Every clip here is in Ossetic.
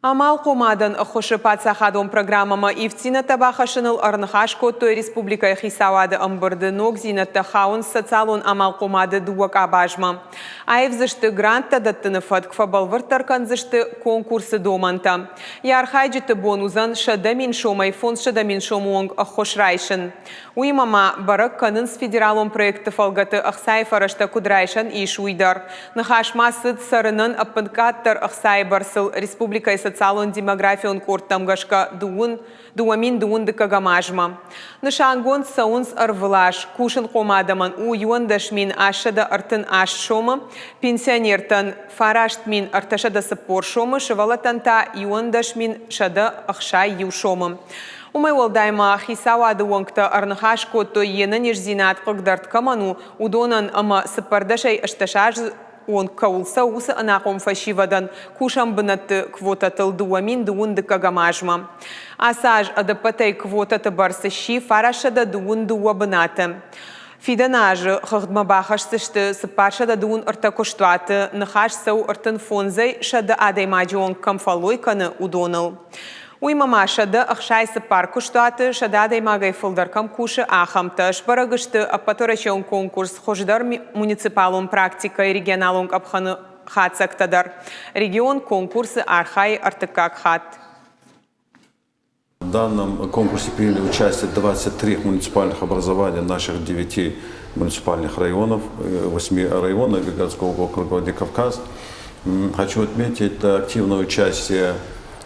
Амалхъомадӕн ӕххуысы паддзахадон программӕмӕ ивддзинӕдтӕ бахӕссыныл ӕрныхас кодтой республикӕйы хицауады ӕмбырды. Ногдзинӕдтӕ хауынц социалон амалхъомады дыууӕ къабазмӕ. Аивдзысты гранттӕ дӕттыны фӕтк, фӕбӕлвырддӕр кӕндзысты конкурсы домӕнтӕ. Йӕ архайджыты бон уыдзӕн 100 000 сомӕй 500 000 сомы онг ӕххуыс райсын. Уыимӕ ма бӕрӕг кӕнынц федералон проектты фӕлгӕты ӕхцайы фӕрӕзтӕ куыд райсӕн ис, уый дӕр. Ныхас ма цыд цӕрынӕн ӕппынкъаддӕр ӕхцайы бӕрцыл республикӕйы социалон-демографион къордтӕм гӕсгӕ дыууын 2020 дыккӕгӕм азмӕ. Нысангонд цӕуынц ӕрвылаз. Кусынхъом адӕмӕн у 211 838 сомы, пенсионертӕн 9340 сомы, сывӕллӕттӕн та 21161 сомы. Уымӕй уӕлдай ма хицауады уӕнгтӕ ӕрныхас кодтой, йе нӕниздзинад хъыгдӕрд кӕмӕн у, уыдонӕн ӕмӕ цыппӕрдӕсӕй 18 азы онг кӕуыл цӕуы, уыцы ӕнахъом фӕсивӕдӕн кусӕн бынӕтты квотӕтыл 2020 дыккӕгӕм азмӕ. Ацы аз ӕдӕппӕтӕй квотӕты бӕрц сси 922 бынаты. Фидӕн азы хыгъдмӕ бахӕсдзысты 433 куыстуаты, ныхас цӕуы 35-ӕй 100 адӕймаджы онг кӕм фӕллой кӕны, уыдоныл. Уыимӕ ма 164 куыстуаты, 100 адӕймагӕй фылдӕр кӕм кусы, ахӕмтӕ. Сбӕрӕг сты ӕппӕтуӕрӕсеон конкурс «Хуыздӕр муниципалон практикӕйы регионалон къӕпхӕны» хатдзӕгтӕ дӕр. Регион конкурсы архайы ӕртыккаг хатт. В данном конкурсе приняли участие 23 муниципальных образования наших 9 муниципальных районов, 8 районов городского округа Владикавказ. Хочу отметить активное участие,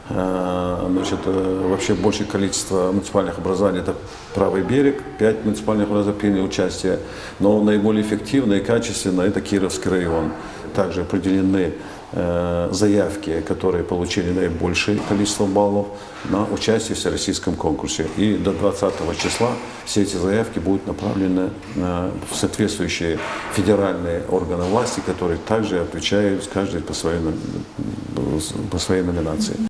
значит, вообще большее количество муниципальных образований – это Правый берег, 5 муниципальных образований приняли участие, но наиболее эффективно и качественно – это Кировский район. Также определены заявки, которые получили наибольшее количество баллов на участие в всероссийском конкурсе. И до 20 числа все эти заявки будут направлены в соответствующие федеральные органы власти, которые также отвечают каждый по своей номинации.